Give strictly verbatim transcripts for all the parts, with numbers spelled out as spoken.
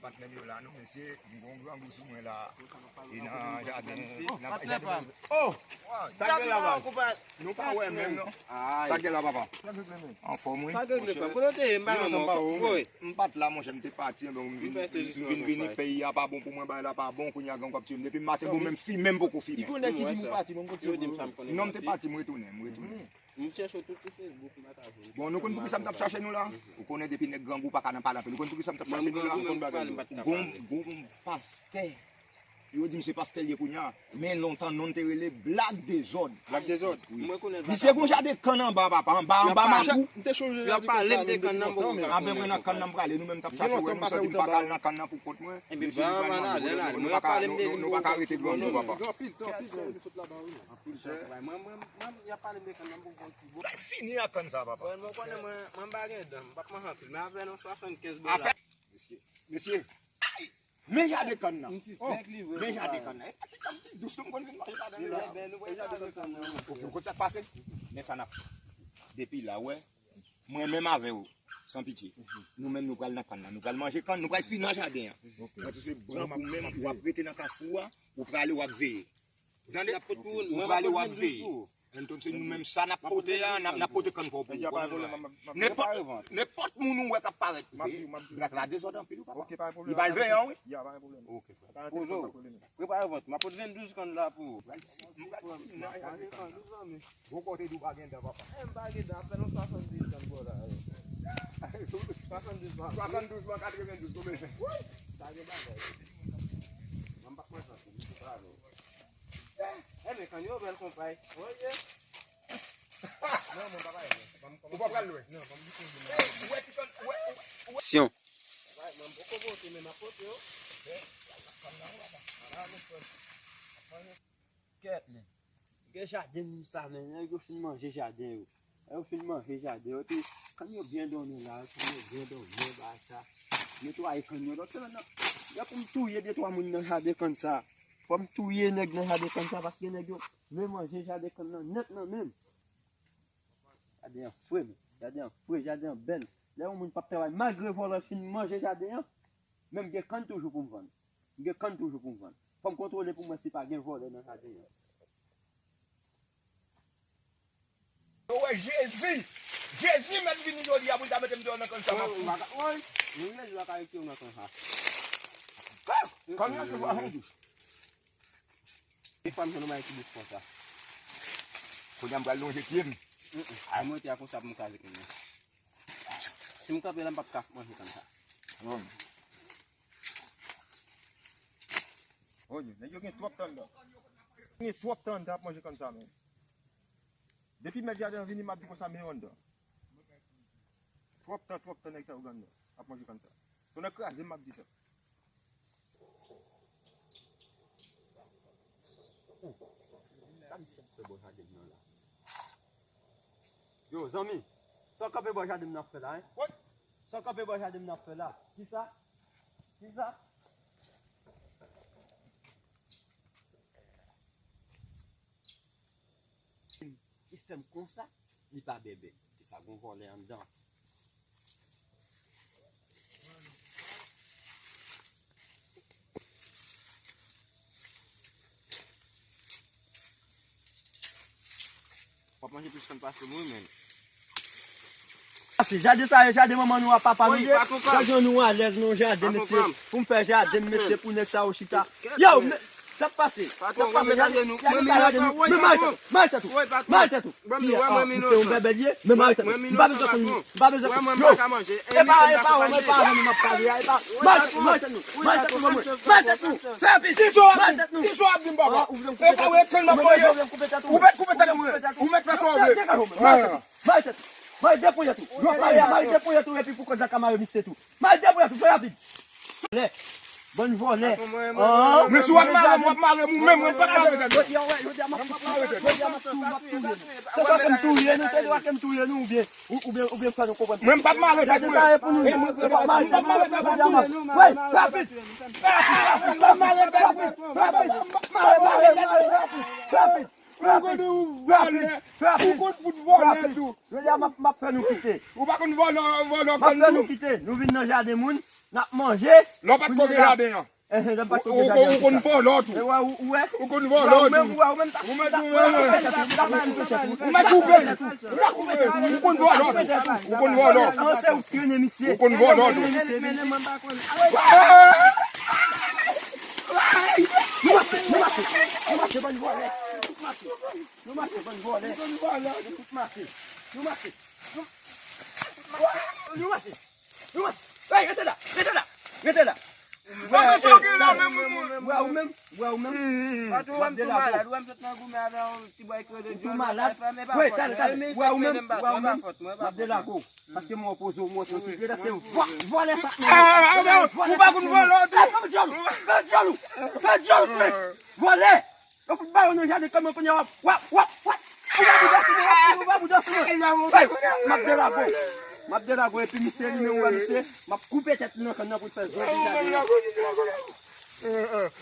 Patnè m yo la, non, mesye, m gon grangou sou mwen la. E nan jaden, nan jaden. Oh! Sa gen la, baz? Nou pa wè menm, non. Sa gen la, papa? Anfòm, wi. Sa gen la, papa? Kote w te ye? M pa konn. M pa t la, monchè, m te pati, men m vin, m vin vini, peyi a pa bon pou mwen, bagay la pa bon, kounye a gang ap tiye m. Depi maten, bon, menm fimen m poko fimen. Ki konnen ki di m ou pati, bon, kote w ye? Non, m te pati, m retounen, m retounen. M chèche w tout sou Facebook, m pa ka jwenn. Bon, nou konn poukisa m t ap chache nou la? Ou konnen depi nèg grangou pa ka nan pale anpil. Ou konn poukisa m t ap chache nou la? Gon, gon pastè. Yo di m se pastè l ye kounye a. Men lontan non l te rele Black Dezòd. Black Dezòd? Wi. Misye gon jaden kann anba, papa. Anba, anba makou. M te chonje jaden kann sa. Anben mwen nan kann nan m prale. Nou menm t ap chache wè nou, santi m pa ka al nan kann nan pou kont mwen. Mesye, nou pral nan boule, nou, nou pa ka, nou, nou, nou pa ka rete grangou, papa. Anpil jan. Mwen, mwen, mwen, y ap pale m de kann nan pou kont. Mwen fini ak kann sa, papa. Mwen, mwen konnen mwen, mwen pa gen dan, m p ap manje anpil, men avè yon swasannkenz dola. Mesye, mesye, ay! Men jaden kann nan. Oh, men jaden kann nan. E pa ti kann ki dous, nou m konn vin manje ladan l deja. Ok, ou konn sa k pase? Men sa n ap fè. Depi la, w wè, mwen menm avè w, san pitye. Nou menm, nou pral nan kann nan. Nou pral manje kann, nou pral fini nan jaden an. Mwen touche bran pou menm, w ap rete nan kafou a, ou prale, w ap veye. Ou tande? Ou prale, w ap veye. Anton, se nou menm sa n ap pote a, n ap, n ap pote kann pou ou, pou ou konnen. Nenpòt, nenpòt moun ou wè k ap parèt, veye. Black la dezòd anpil, wi, papa. Li pral veye, wi. Ok, frè. Prepare vant. M ap pote venndouz kann la pou ou. Gwo kote di w pa gen dan, papa. E, m pa gen dan, apèn yon swasanndiz kann bò la. Swasanndiz pa. Swasanndouz pa, katrevendouz, konbyen? Wi! Pa gen bagay. Mwen m p ap manje anpil, m te pale w. E, men, kann yo bèl, konpay. Oye. Non, mwen pa pale. Ou pa pral lwen? Non, pa m di konbyen. Ou wè ti kann, ou wè, ou wè. Syon. Mwen poko pote, men m ap pote yo. Kèt, men. Gen jaden m sa, men. Nèg yo fin manje jaden yo. Lè yo fin manje jaden yo, epi kann yo byen donnen la, kann yo byen donnen, ba sa. Netwaye kann yo. Lòt semèn nan, lè pou m touye de twa moun nan jaden kann sa. Fò m touye nèg nan jaden kann sa, paske nèg yo vle manje jaden kann nan nèt nan men m. Jaden an fre, men. Jaden an fre, jaden an bèl. Lè yon moun p ap travay, malgre vòlè fin manje jaden an, men m gen kann toujou pou m vann. M gen kann toujou pou m vann. Fò m kontwole pou m wè si pa gen vòlè nan jaden an. Yo wè Jezi! Jezi mèt vini jodi a pou l ta mete m deyò nan kann sa m ap fouti. Woy, woy, menm Jezi pa ka rete w nan kann sa. Kann nan toujou avè w. E pa m jwenn yon bagay ki dous konsa. Kounye a m pral lonje pye m. Ay, mwen te a konsa pou m kraze kounye a. Si m kanpe la, m p ap ka manje kann sa. Oye, nèg yo gen twòp tan anndan. Gen twòp tan anndan ap manje kann sa menm. Depi mèt jaden an vini, m ap di konsa, men yo anndan. Twòp tan, twòp tan nèg sa yo gen anndan ap manje kann sa. Tonnè kraze m, m ap di sa. Sa misye ap fè bò jaden m nan la? Yo, zanmi, sa w kanpe bò jaden m nan ap fè la, en? Sa w kanpe bò jaden m nan ap fè la? Kisa? Kisa? Li fè m konsa, li pa bèbè. Kisa, gon vòlè anndan? W ap manje plis kann pase m, wi, men. Pase, jaden sa yo, jaden manman nou ak papa nou ye. Fè jan nou alèz nan jaden, mesye. Pou m fè jaden, mesye, pou nèg sa yo chita. Yo, men, sa k pase? Sa k pase? Jaden sa, jaden nou. Men mare tèt ou, mare tèt ou, mare tèt ou. Ki a, misye yon bèbè li ye, men mare tèt ou. M pa bezwen konn, m pa bezwen konn. Yo, e pa, e pa ou, e pa ou m ap pale a, e pa. Mare tèt nou, mare tèt nou, mare tèt nou, mare tèt nou. Fè rapid. Kisa w ap di m, papa? Ou vle m koupe tèt ou? Ou mèt koupe tèt ou? Ou mèt koupe tèt ou? Ou mèt fè sa w vle. Mare tèt ou. Mare tèt ou. Mare de ponyèt ou. Mare, mare de ponyèt ou epi pou kòd la ka mare misye tou. Mare de ponyèt ou, fè rapid. Vòlè. Bann vòlè. Men si w ap mare m, w ap mare m ou menm, mwen m p ap mare tèt mwen. Jodi a, wè, jodi a m ap touye nou. Se dwa ke m touye nou, se dwa ke m touye nou oubyen, ou, oubyen, oubyen fè nou konprann. Mwen m p ap mare tèt mwen. Mwen p ap mare tèt mwen. Wè, rapid. Rapid, rapid, rapid, rapid. Mare, mare, mare, rapid. Rapid. Ou konn ou vòlè. Ou konn fout vòlè tou. Jodi a m ap, m ap fè nou kite. Ou pa konn vòlè, vòlè. M ap fè nou kite. Nou vin nan jaden moun. N ap manje. Lè w pa t ko gen jaden an. Enhen, lè m pa t ko gen jaden an. Ou konn vòlò tou. Ou konn vòlò tou. Ou mèt ou mèt koupe. Ou konn vòlò tou. Ou konn vòlò. Ou konn vòlò tou. Nou mache, nou mache, nou mache, nou mache, bann vòlè. Nou mache, bann vòlè. Nou mache, nou mache. Nou mache. Nou mache. Hey, rete la, rete la, rete la. Wè ou menm, wè ou menm. Ou tou wè m tou malad, ou wè m sot nan goumen avè yon ti bòy ki rele John. Ou tou malad. Wè, tande, tande. Wè ou menm, wè ou menm. M ap delago. Paske mwen opoze w, mwen soti. Leta se vòlè sa. Ou pa konn vòlè, ou tou. Fè djòl ou, fè djòl ou, fè djòl ou, frè. Vòlè. Yo fout ba yo nan jaden kòm kounye a w ap, w ap, w ap, w ap. Ou va bouda sou mwen, w ap bouda sou mwen. Hey, m ap delago. M ap delago epi misye li menm ou wè misye. M ap koupe tèt li nan kann nan pou l fè zòt jaden.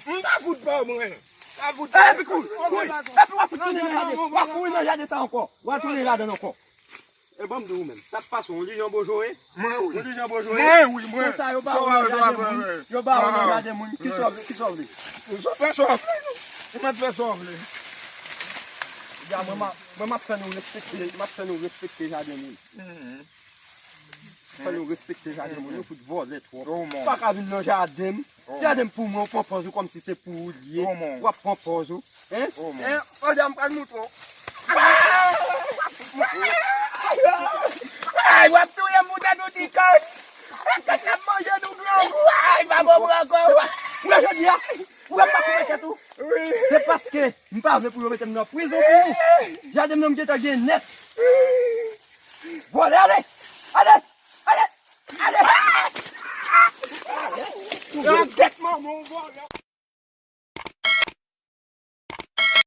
M ta fout pa w mwen. Ta fout. Epi kouri, kouri. Epi w ap fout tounen nan jaden. W ap kouri nan jaden sa ankò. W ap tounen ladan ankò. E ban m di w menm, sa k pase w, yon Lijan Bojo ye? Mwen wi. Yon Lijan Bojo ye? Mwen wi, mwen. Konsa yo ba w nan jaden moun, yo ba w nan jaden moun. Ki sa w vle, ki sa w vle? Ou fè sa w vle non. Ou mèt fè sa w vle. Ya, mwen m ap, mwen m ap fè nou respekte, m ap fè nou respekte jaden moun. Fè nou respekte jaden moun, nou fout vòlè twòp. Ou pa ka vin nan jaden m. Jaden m pou mwen, ou pran pòz ou kòmsi se pou ou li ye. W ap pran pòz ou. Hein? Hein? Pandan m pral moutre w. Ay, w ap touye m pou tèt ou ti kòn. Tèt ap manje nou grangou. Ay, pa bon pou ankò. Ou wè jodi a? Ou wè m pa koupe tèt ou? Wi. Se paske m pa vle pou yo mete m nan prizon pou ou. Jaden m nan m gentan gen nèt. Vòlè, ale! Ale! Ale! Ale! Nan tèt manman w vòlè.